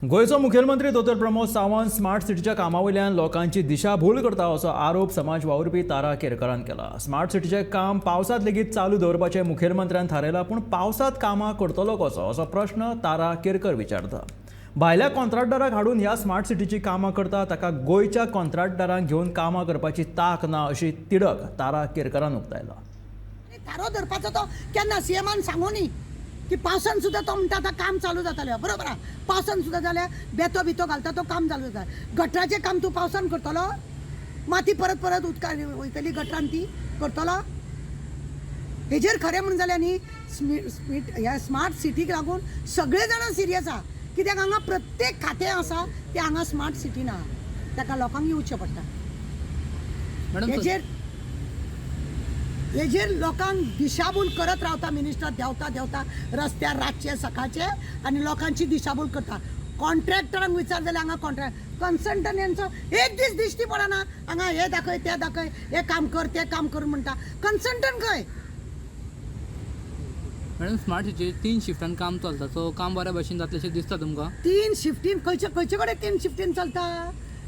गोंयचो मुखेलमंत्री दोतोर प्रमोद सावंत स्मार्ट सिटीच्या कामा वयल्यान लोकांची दिशाभूल करता असो आरोप समाज वावुरपी तारा केरकरान केला. स्मार्ट सिटीचें काम पावसांत लेगीत चालू दवरपाचें मुखेलमंत्र्यान थारायलां, पूण पावसांत कामां करतलो कसो असो प्रश्न तारा केरकर विचारता. भायल्या कॉंत्राटदाराक हाडून ह्या स्मार्ट सिटीचीं कामां करता ताका गोंयच्या कॉंत्राटदारांक घेवन कामां करपाची तांक ना अशी तिडक तारा केरकरान उक्तायला. थारो धरपाचो तो केन्ना सीएमान सांगूनी की पावसान सुद्दां तो म्हणटा आतां काम चालू जातलें, बरोबर आहा. पावसान सुद्दां जाल्यार बेतो बितो घालता तो काम चालू जाता. गटराचें काम तूं पावसान करतलो? माती परत परत उदकान वयतली गटरान ती करतलो? हेजेर खरें म्हणून जाल्यार न्ही ह्या स्मार्ट सिटीक लागून सगळे जाणां सिरियस आहा. कित्याक हांगा प्रत्येक खातें आसा तें हांगा स्मार्ट सिटीन आहा, ताका लोकांक येवचें पडटा. मॅडम, हेजेर लोकांक दिशाभूल करत रावता मिनिस्टर, देंवता देंवता रस्त्यार रातचे सकाळचे आनी लोकांची दिशाभूल करता. कॉन्ट्रॅक्टरांक विचार जाल्यार हांगा कॉन्ट्रॅक्ट कन्सल्टंट यांचो एक दीस दिश्टी पडना. हांगा हे दाखय ते दाखय, हे काम कर ते काम कर म्हणटा. कन्सल्टंट खंय? मॅडम, स्मार्ट सिटीचेर 3 शिफ्टान काम चलता, सो काम बऱ्या भशेन जातलें दिसता तुमकां? 3 शिफ्टीन खंयचे खंयचे कडेन 3 शिफ्टीन चलता?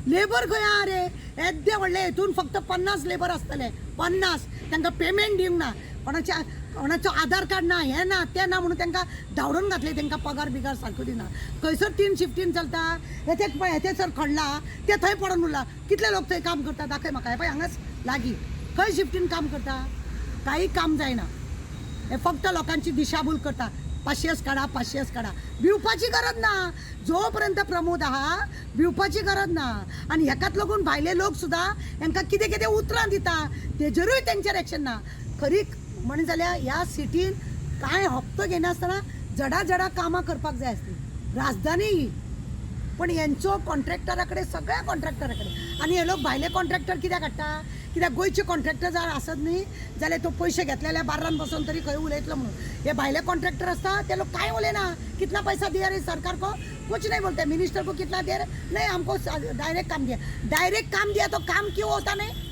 लेबर खंय आहा रे? येद्दे व्हडले हेतून फक्त 50 लेबर आसतले, 50. तांकां पेमेंट दिवंक ना, कोणाच्या कोणाचो आधार कार्ड ना, हें ना तें ना म्हणून तांकां धांवडून घातले. तांकां पगार बिगार सारको दिना. खंयसर 3 शिफ्टीन चलता? हेते पळय, हेते सर खणला ते थंय पडून उरला. कितले लोक थंय काम करता दाखय म्हाका. हे पळय हांगाच लागीं खंय शिफ्टीन काम करता? काही काम जायना. हे फक्त लोकांची दिशाभूल करता. पाशयेंस काडा, पाशयेंस काडा. भिवपाची गरज ना. जोपर्यंत प्रमोद आहा भिवपाची गरज ना. आनी हेकाच लागून भायले लोक सुद्दां हेंकां कितें कितें उतरां दिता, तेजेरूय तेंचेर एक्शन ना. खरी म्हण जाल्यार ह्या सिटीन कांय हप्तो घेनासतना जडा जडा कामां करपाक जाय आसली राजधानी ही. पण हेंचो कॉन्ट्रॅक्टरा कडेन, सगळ्या कॉन्ट्रॅक्टरा कडेन. आनी हे लोक भायले कॉन्ट्रॅक्टर कित्याक हाडटा? कित्याक गोंयचे कॉन्ट्रॅक्टर जर आसत न्ही जाल्यार तो पयशे घेतले जाल्यार बार्रान बसून तरी खंय उलयतलो म्हणून. हे भायले कॉन्ट्रॅक्टर आसता ते लोक कांय उलयना. कितना पैसा दिया रे सरकार को? कुछ नहीं बोलते. मिनिस्टर को कितना दिया रे? नहीं, हमको डायरेक्ट काम दिया. डायरेक्ट काम दिया तो काम क्यों होता नहीं?